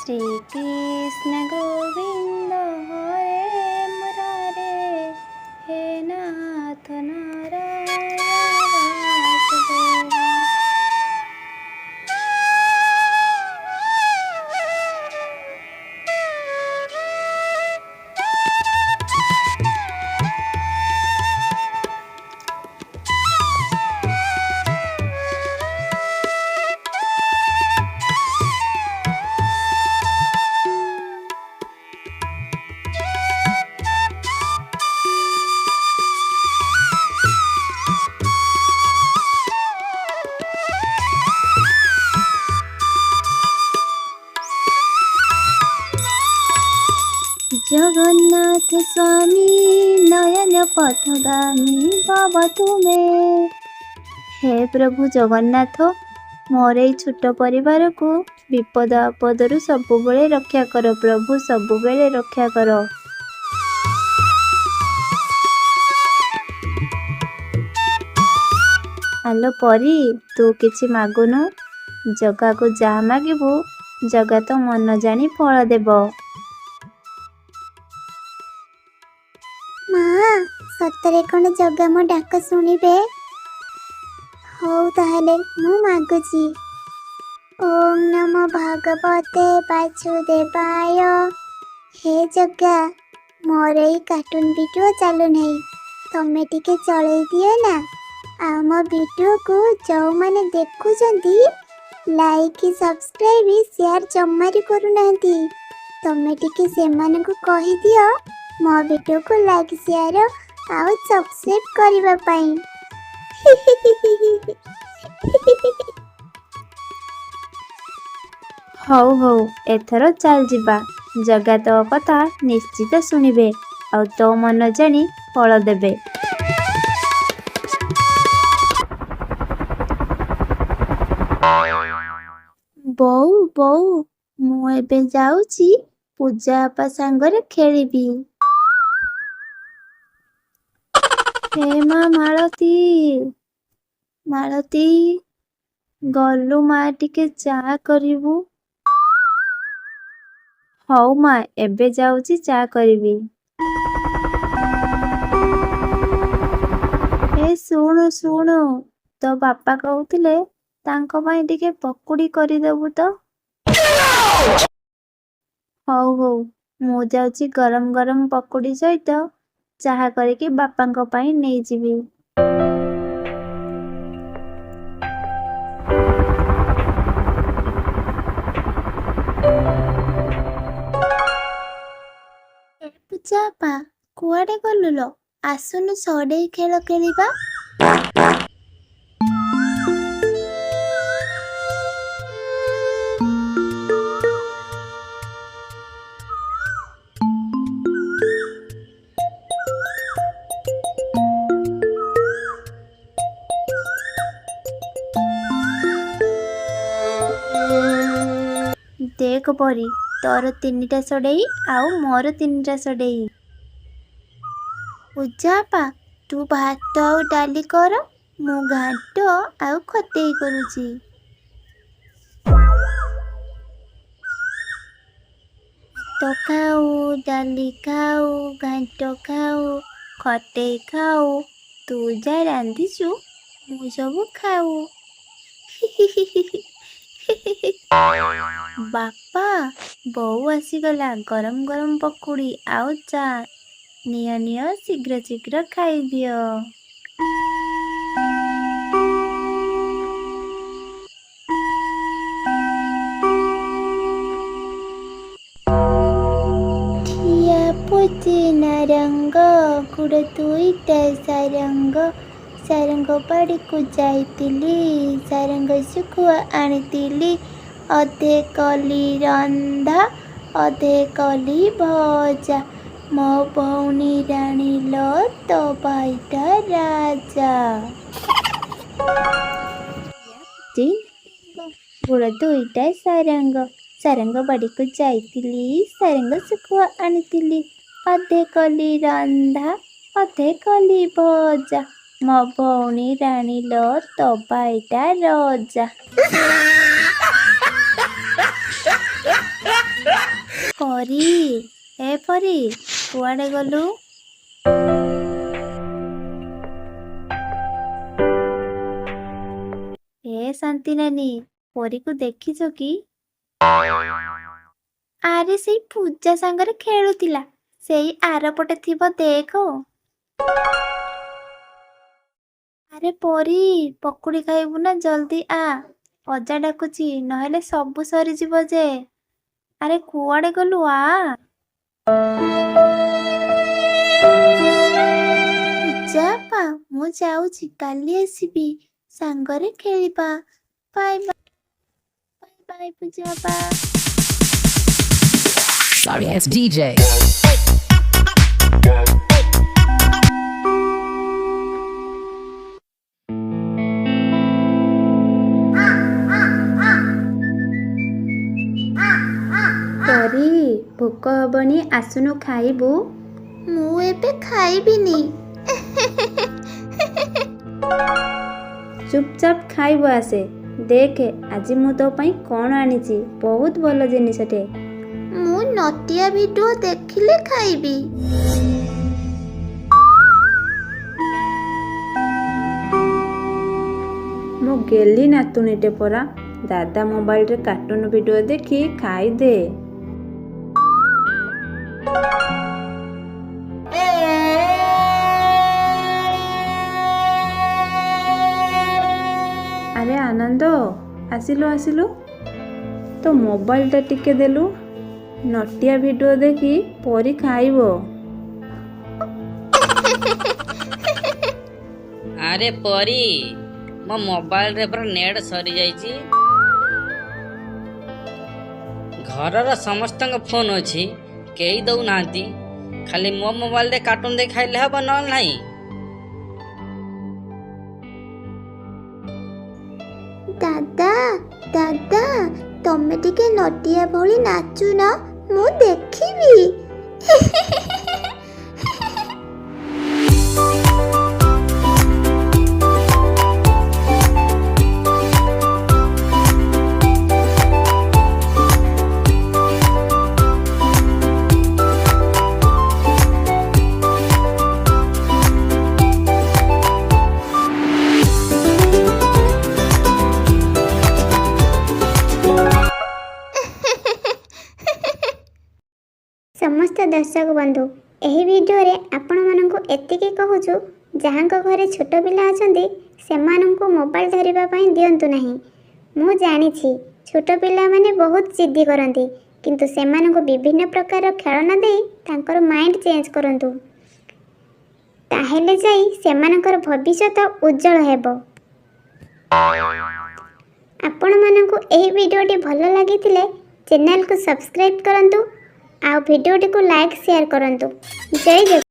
ଶ୍ରୀକୃଷ୍ଣ ଗୋବିନ୍ଦ ହରେ ମୁରାରେ, ହେ ନାଥ ନାରାୟଣ ବାସୁଦେବ। ଜଗନ୍ନାଥ ସ୍ୱାମୀ ନୟନ ପଥଗାମୀ ଭବ ତୁମେ। ହେ ପ୍ରଭୁ ଜଗନ୍ନାଥ, ମୋର ଏଇ ଛୋଟ ପରିବାରକୁ ବିପଦ ଆପଦରୁ ସବୁବେଳେ ରକ୍ଷା କର ପ୍ରଭୁ, ସବୁବେଳେ ରକ୍ଷା କର। ଆଲୋ ପରୀ, ତୁ କିଛି ମାଗୁନୁ? ଜଗାକୁ ଯାହା ମାଗିବୁ ଜଗା ତ ମନ ଜାଣି ଫଳ ଦେବ। ମା, ସତରେ କ'ଣ ଜଗା ମୋ ଡାକ ଶୁଣିବେ? ହଉ ତାହେଲେ ମୁଁ ମାଗୁଛି। ଓମ୍ ନମୋ ଭଗବତେ ବାସୁଦେବାୟ। ହେ ଜଗା, ମୋର ଏଇ କାର୍ଟୁନ ଭିଡ଼ିଓ ଚାଲୁନାହିଁ, ତମେ ଟିକେ ଚଳେଇ ଦିଅ ନା। ଆଉ ମୋ ଭିଡ଼ିଓକୁ ଯେଉଁମାନେ ଦେଖୁଛନ୍ତି ଲାଇକ୍, ସବସ୍କ୍ରାଇବ୍, ସେୟାର ଜମାରୁ କରୁନାହାନ୍ତି, ତମେ ଟିକେ ସେମାନଙ୍କୁ କହିଦିଅ ମୋ ଭିଡ଼ିଓକୁ ଲାଇକ୍, ସେୟାର ଆଉ ସବସ୍କ୍ରାଇବ୍ କରିବା ପାଇଁ। ହଉ ହଉ, ଏଥର ଚାଲ ଯିବା। ଜଗା ତୋ କଥା ନିଶ୍ଚିତ ଶୁଣିବେ ଆଉ ତୋ ମନ ଜାଣି ଫଳ ଦେବେ। ବୋଉ ବୋଉ, ମୁଁ ଏବେ ଯାଉଛି ପୂଜା ଆପା ସାଙ୍ଗରେ ଖେଳିବି। ହେ ମା ମାଳତୀ, ମାଳତୀ, ଗଲୁ ମା ଟିକେ ଚା କରିବୁ। ହଉ ମା, ଏବେ ଯାଉଛି ଚା କରିବି। ଏ ଶୁଣୁ ଶୁଣୁ, ତୋ ବାପା କହୁଥିଲେ ତାଙ୍କ ପାଇଁ ଟିକେ ପକୁଡ଼ି କରିଦେବୁ ତ। ହଉ ହଉ, ମୁଁ ଯାଉଛି ଗରମ ଗରମ ପକୁଡ଼ି ସହିତ ଚାହା କରିକି ବାପାଙ୍କ ପାଇଁ ନେଇଯିବି। ଏ ପୂଜା ଆପା, କୁଆଡ଼େ ଗଲୁ ଲୋ? ଆସୁନୁ ସଢ଼େଇ ଖେଳ ଖେଳିବା। ଦେଖ ପରୀ, ତୋର 3ଟା ସଢ଼େଇ ଆଉ ମୋର 3ଟା ସଢ଼େଇ। ପୂଜା ଆପା, ତୁ ଭାତ ଆଉ ଡାଲି କର, ମୁଁ ଘାଣ୍ଟ ଆଉ ଖଟେଇ କରୁଛି। ଭାତ ଖାଉ, ଡାଲି ଖାଉ, ଘାଣ୍ଟ ଖାଉ, ଖଟେଇ ଖାଉ, ତୁ ଯାହା ରାନ୍ଧିଛୁ ମୁଁ ସବୁ ଖାଉ। ବାପା, ବୋଉ ଆସିଗଲା, ଗରମ ଗରମ ପକୁଡ଼ି ଆଉ ଚା ନିଅ ନିଅ, ଶୀଘ୍ର ଶୀଘ୍ର ଖାଇଦିଅ। ଠିଆ ପୁଦିନା ରଙ୍ଗ, ଗୁଡ଼ ଦୁଇଟା ସାରଙ୍ଗ, ସାରଙ୍ଗ ବାଡ଼ିକୁ ଯାଇଥିଲି, ସାରଙ୍ଗ ଶୁଖୁଆ ଆଣିଥିଲି, ଅଧେ କଲି ରନ୍ଧା, ଅଧେ କଲି ଭଜା, ମୋ ଭଉଣୀ ରାଣୀ ଲୋ, ତୋ ଭାଇଟା ରାଜା। ଗୁଡ଼ ଦୁଇଟା ସାରଙ୍ଗ, ସାରଙ୍ଗ ବାଡ଼ିକୁ ଯାଇଥିଲି, ସାରଙ୍ଗ ଶୁଖୁଆ ଆଣିଥିଲି, ଅଧେ କଲି ରନ୍ଧା, ଅଧେ କଲି ଭଜା, ମୋ ଭଉଣୀ ରାଣୀ ଲୋ, ତୋ ଭାଇଟା ରଜା। ପରୀ, ଏ ପରୀ, କୁଆଡ଼େ ଗଲୁ? ଏ ଶାନ୍ତି ନାନୀ, ପରୀକୁ ଦେଖିଛ କି? ଆରେ ସେଇ ପୂଜା ସାଙ୍ଗରେ ଖେଳୁଥିଲା, ସେଇ ଆରପଟେ ଥିବ ଦେଖ। ଆରେ ପରୀ, ପକୁଡ଼ି ଖାଇବୁ ନା? ଜଲ୍ଦି ଆ, ଅଜା ଡାକୁଛି, ନହେଲେ ସବୁ ସରିଯିବ ଯେ। ଆରେ କୁଆଡ଼େ ଗଲୁ, ଆ। ପୂଜା ଆପା, ମୁଁ ଯାଉଛି, କାଲି ଆସିବି, ସାଙ୍ଗରେ ଖେଳିବା। ବାଏ ବାଏ ପୂଜା ଆପା। Sorry ass DJ. ପରୀ, ଭୋକ ହବନି? ଆସୁନୁ ଖାଇବୁ। ମୁଁ ଏବେ ଖାଇବିନି। ଚୁପଚାପ ଖାଇବୁ, ଆସେ। ଦେଖେ ଆଜି ମୁଁ ତୋ ପାଇଁ କ'ଣ ଆଣିଛି, ବହୁତ ଭଲ ଜିନିଷଟେ। ମୁଁ ନଟିଆ ଭିଡ଼ିଓ ଦେଖିଲେ ଖାଇବି। ମୋ ଗେଲି ନାତୁଣୀଟେ ପରା, ଦାଦା ମୋବାଇଲରେ କାର୍ଟୁନ ଭିଡ଼ିଓ ଦେଖି ଖାଇଦେ। ଆରେ ଆନନ୍ଦ, ଆସିଲୁ ଆସିଲୁ, ତୋ ମୋବାଇଲଟା ଟିକେ ଦେଲୁ, ନଟିଆ ଭିଡ଼ିଓ ଦେଖି ପରୀ ଖାଇବ। ଆରେ ପରୀ, ମୋ ମୋବାଇଲରେ ପରା ନେଟ୍ ସରିଯାଇଛି। ଘରର ସମସ୍ତଙ୍କ ଫୋନ୍ ଅଛି, କେହି ଦଉନାହାନ୍ତି, ଖାଲି ମୋ ମୋବାଇଲରେ କାର୍ଟୁନ୍ ଦେଖି ଖାଇଲେ ହବ, ନହେଲେ ନାହିଁ। ଦାଦା ଦାଦା, ତମେ ଟିକେ ନଟିଆ ଭଳି ନାଚୁନ, ମୁଁ ଦେଖିବି। ସମସ୍ତ ଦର୍ଶକ ବନ୍ଧୁ, ଏହି ଭିଡ଼ିଓରେ ଆପଣମାନଙ୍କୁ ଏତିକି କହୁଛୁ, ଯାହାଙ୍କ ଘରେ ଛୋଟ ପିଲା ଅଛନ୍ତି ସେମାନଙ୍କୁ ମୋବାଇଲ ଧରିବା ପାଇଁ ଦିଅନ୍ତୁ ନାହିଁ। ମୁଁ ଜାଣିଛି ଛୋଟ ପିଲାମାନେ ବହୁତ ଜିଦ୍ଦି କରନ୍ତି, କିନ୍ତୁ ସେମାନଙ୍କୁ ବିଭିନ୍ନ ପ୍ରକାର ଖେଳନା ଦେଇ ତାଙ୍କର ମାଇଣ୍ଡ ଚେଞ୍ଜ କରନ୍ତୁ, ତାହେଲେ ଯାଇ ସେମାନଙ୍କର ଭବିଷ୍ୟତ ଉଜ୍ଜଳ ହେବ। ଆପଣମାନଙ୍କୁ ଏହି ଭିଡ଼ିଓଟି ଭଲ ଲାଗିଥିଲେ ଚ୍ୟାନେଲକୁ ସବସ୍କ୍ରାଇବ୍ କରନ୍ତୁ ଆଉ ଭିଡ଼ିଓଟିକୁ ଲାଇକ୍ ସେୟାର କରନ୍ତୁ। ଜୟ ଜଗନ୍ନାଥ।